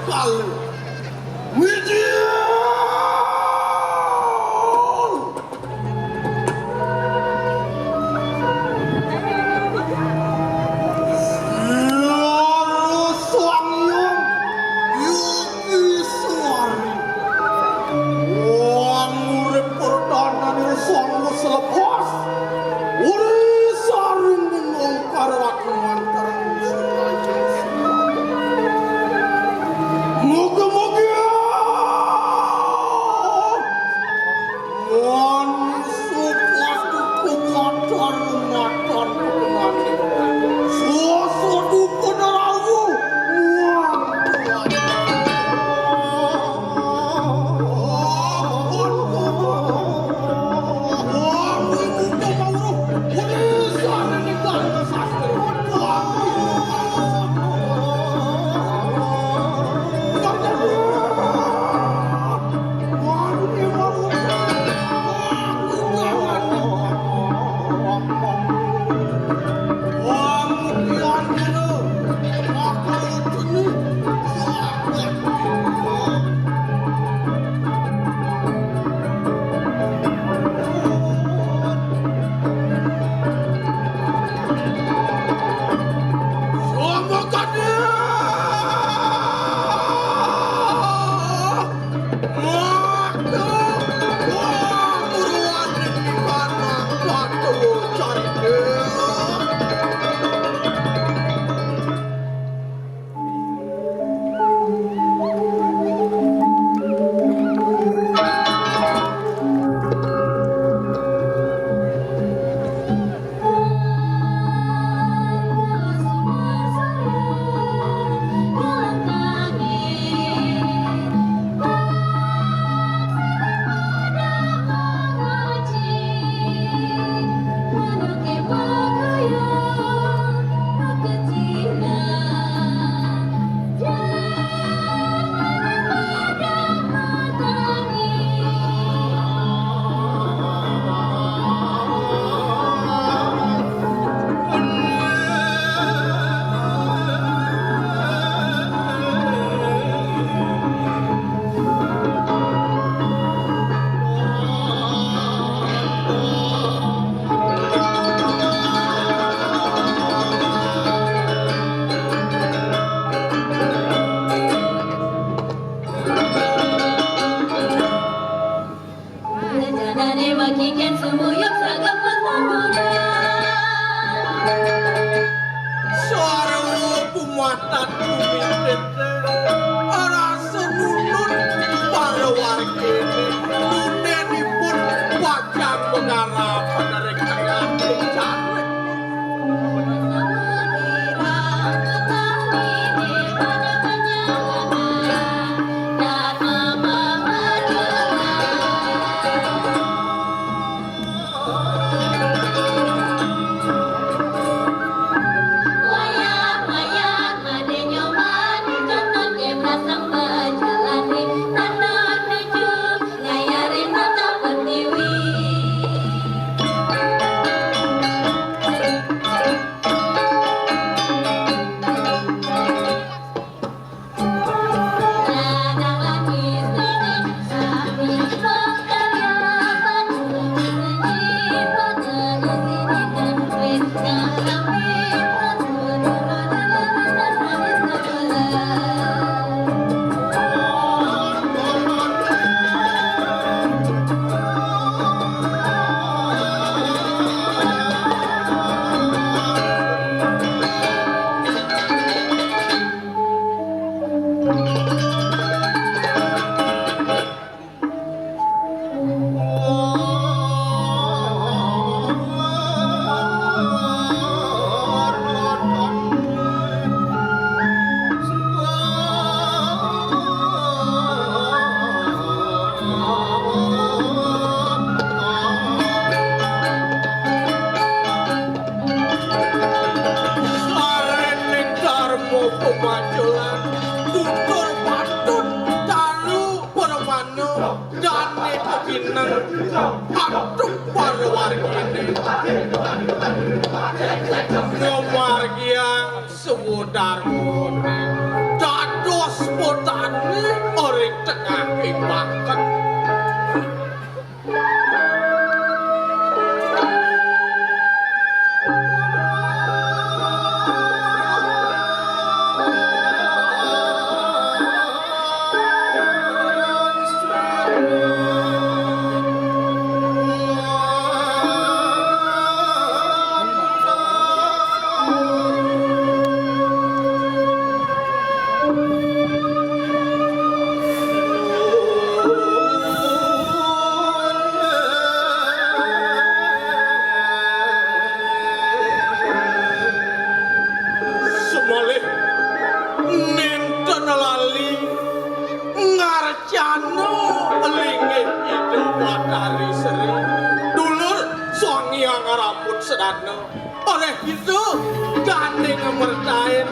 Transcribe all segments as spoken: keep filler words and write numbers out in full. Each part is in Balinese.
Kali. Mijil. Sang Hyang Yogiswari. Wong urip perdanane sang wis lepas. Uri saring nengkar rakeman terus. Muga-muga Wan supaduka madan matan kenane. Supaduka darawu. Wan. Wan ibu kemauruh. Wan sastra. Janane makiken sumuyup sagap panggunan. Sarwa kumatan kumitet. Rasa nunun para wargine. Nunenipun pacang mengarap pada rekan-rekan. Sarene dharma pemacolan, tutur patut taru permana. Dane kegineng, aduh para wargine. Ngamargiang sewu dharma dados putra Anu linggih Ida Batari Sri, dulur Sang Hyang Rambut Sedana. Oleh itu, dané ngemertain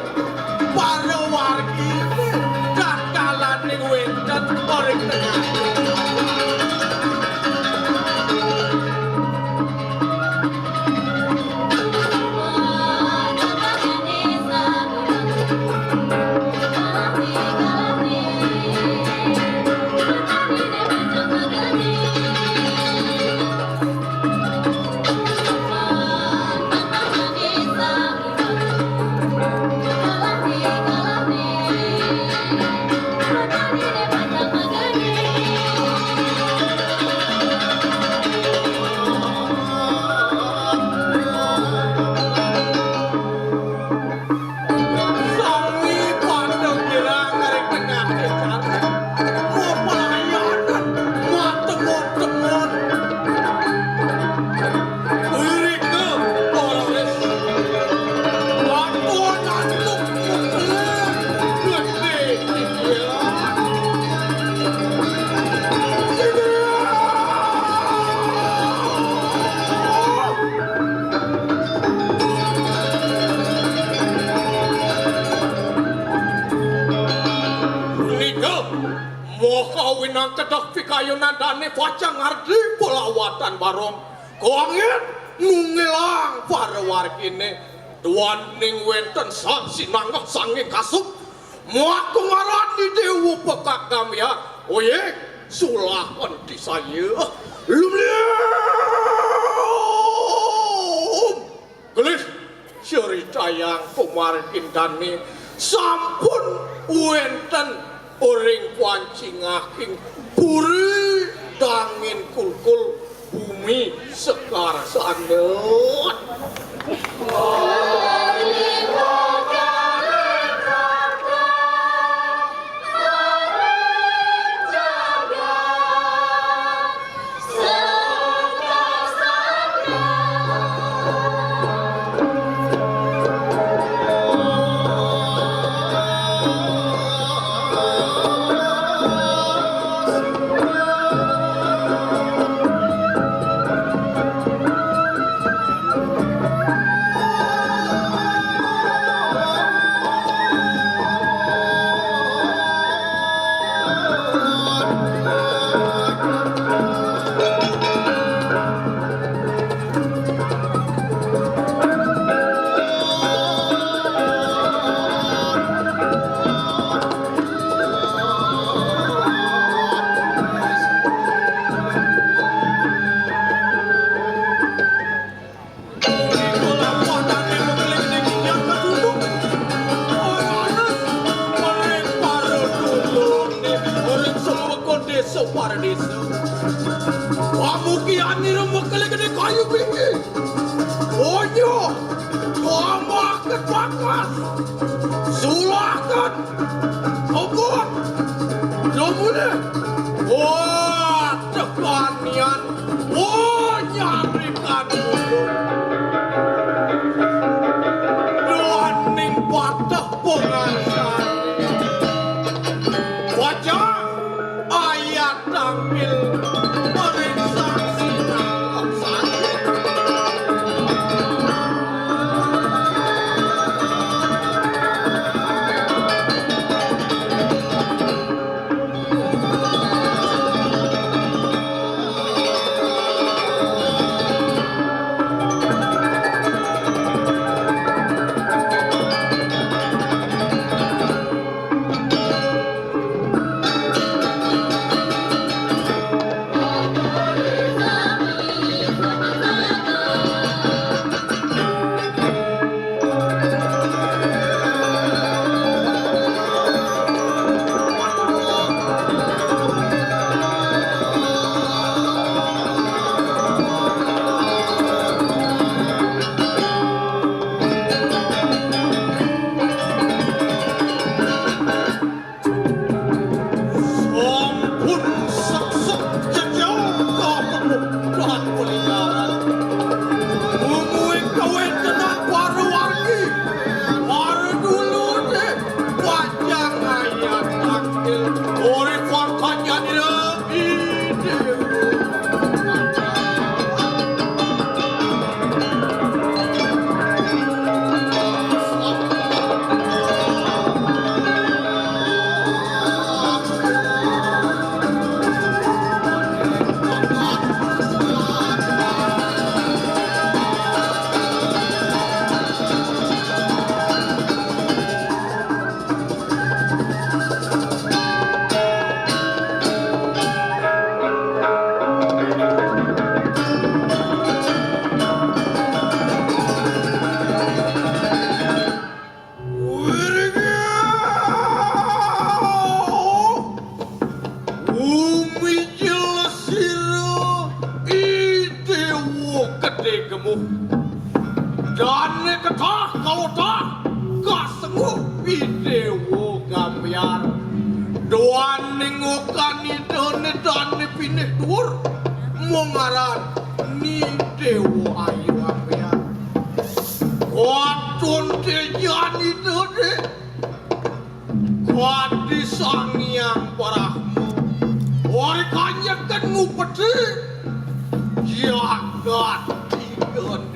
para wargi dan kalaning wénten ring tengah. Sami padha girang ring tengahé jaran. Mapelayanan, matengon-tengon. Irika, Polres. Ampun, antuk, gedé, gedé. Punika moho winang kedah pikayunan dané pacang ngardi pelawatan barong. Kawangit nunggilang para warginé duaning wénten sang sinanggeh sanging kasub. Muaka ngarani Déwa Pekak Gambyar. Oyé, sulahan disaya. Lumlium. Gelis, critayang pamargin dané sampun wénten ring pancingahing puri Dangin Kulkul, bumi Sekarsana. Désa paradésa. Pamukianira mekelih gedé kayu binggi. Ojo, tombak kepakas. Sulakan. Obot. Domune. Wah, tekanian. Oh, nyarikan gunung. Duaning patah pengarsan. Wajah ayat tangkil. Meriksa sinang sakit. Sampun seksek jejal kapeputan pelinggaran. Mungguing kawéntenan para wargi, para duluré, pacang ayat tangkil. Urip wangkajani Duaning okan Idané dané pinih duur, mung aran Ni Déwa Ayu Ampéyan. Katon téjan Idané, kadi Sang Hyang Brahma, ora kanyeken ngupedi jagat Idané.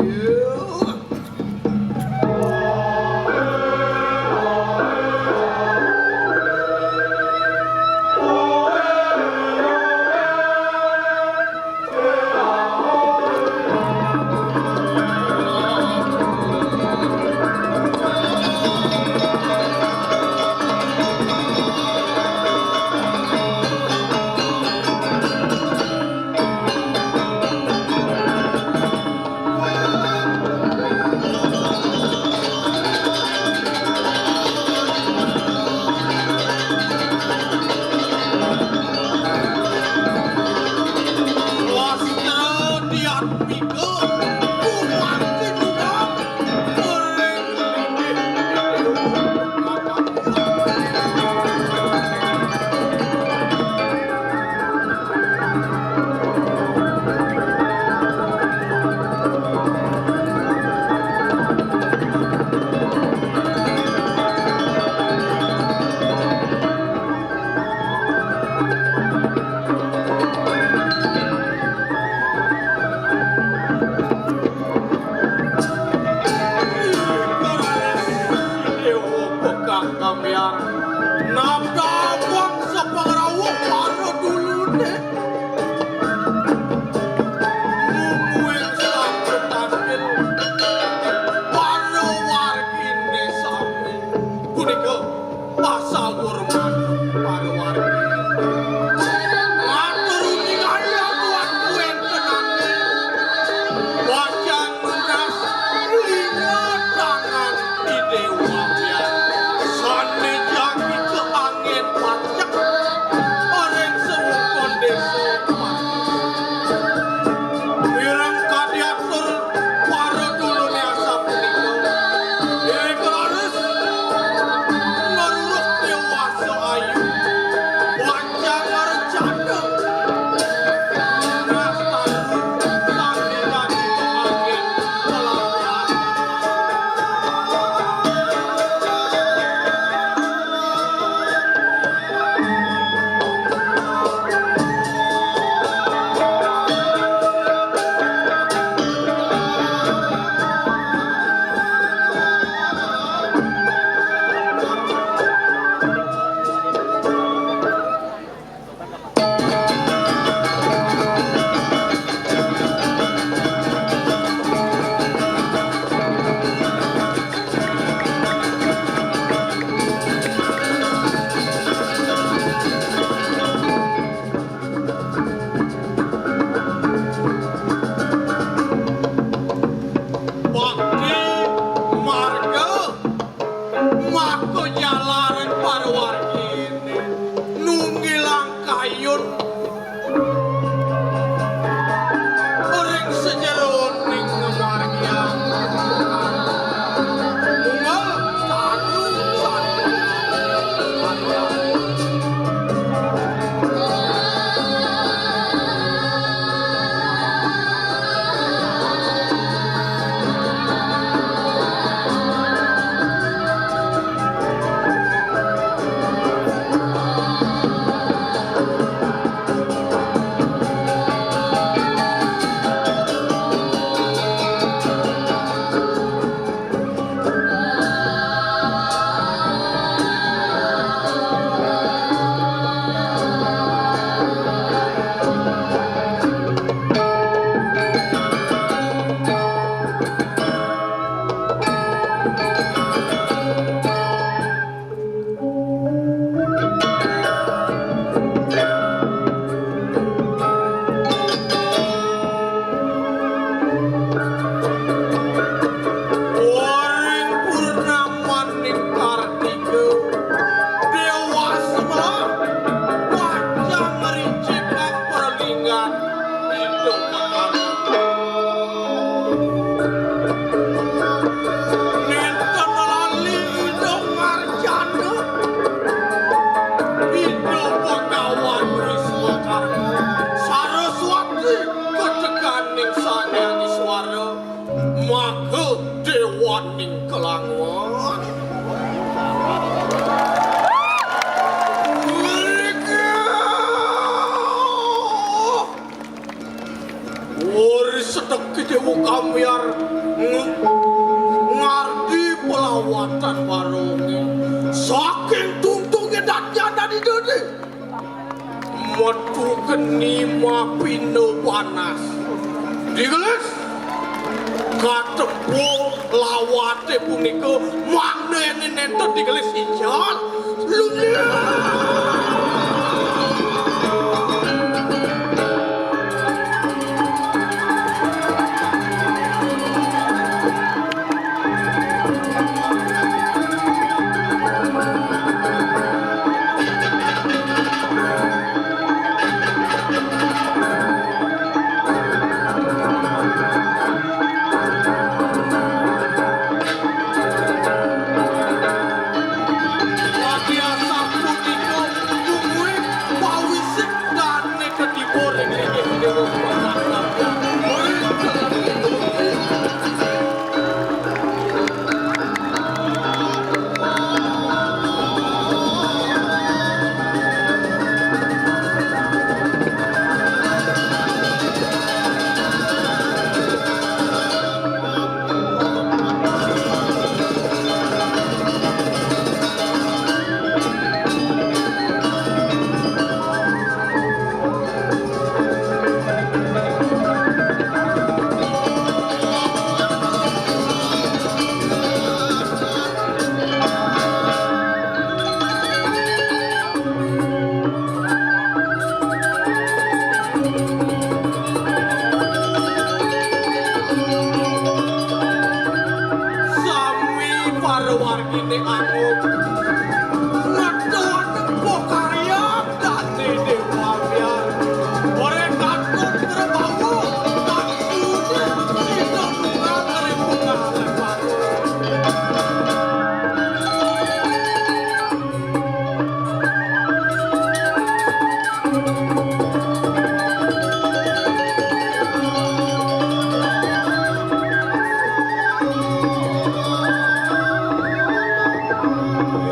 Kecewa kamiar nge-, ngarti pelawatan warunge. Saking tungtunge dadian dadi dene. Metu geni mapina panas. Digelis. Katempo lawate punika mangdene nenten digelis ical. Lunyah. Wadiah sapunika mungguing pawisik dane ketiba ring linggih Dewa Batara. Sami para wargine angup. Ngeton pokarya dadi Dewa Hyang. Ora katut prabawa, tangkune sida tunggal ring tunggal.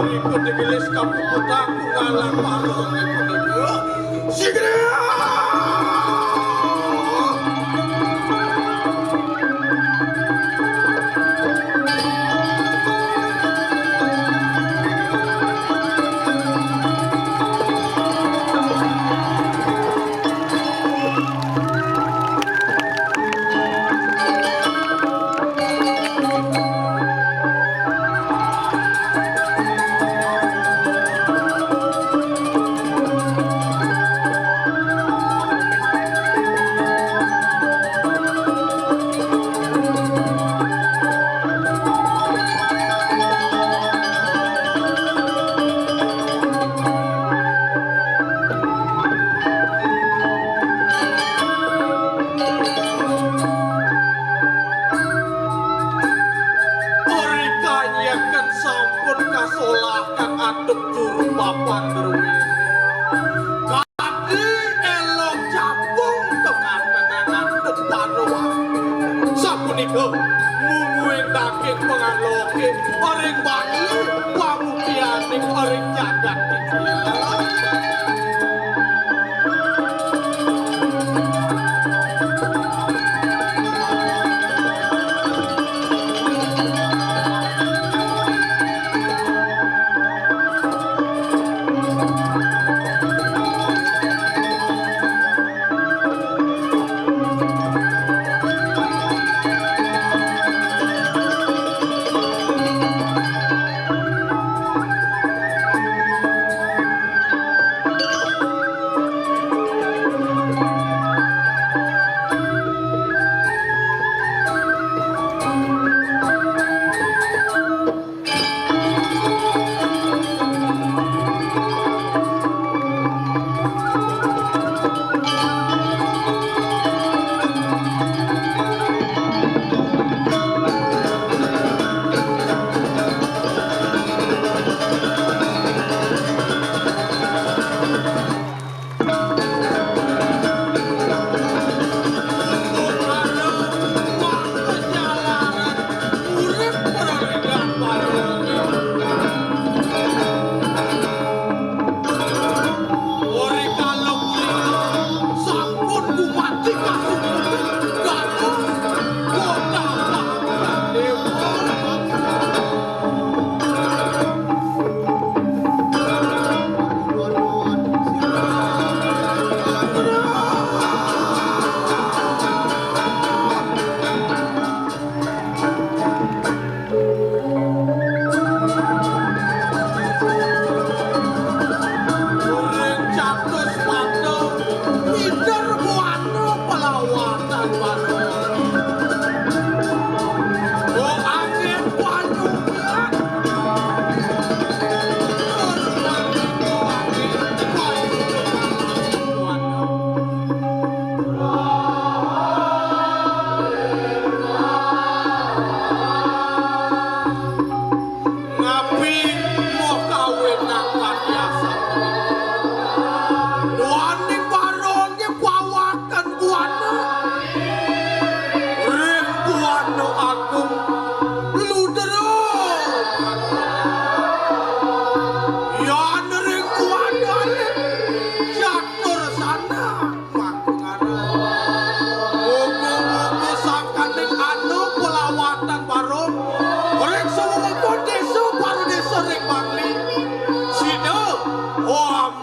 Irika digelis kapuputang tunggalan parung punika. Sigra!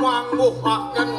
mangguhaken.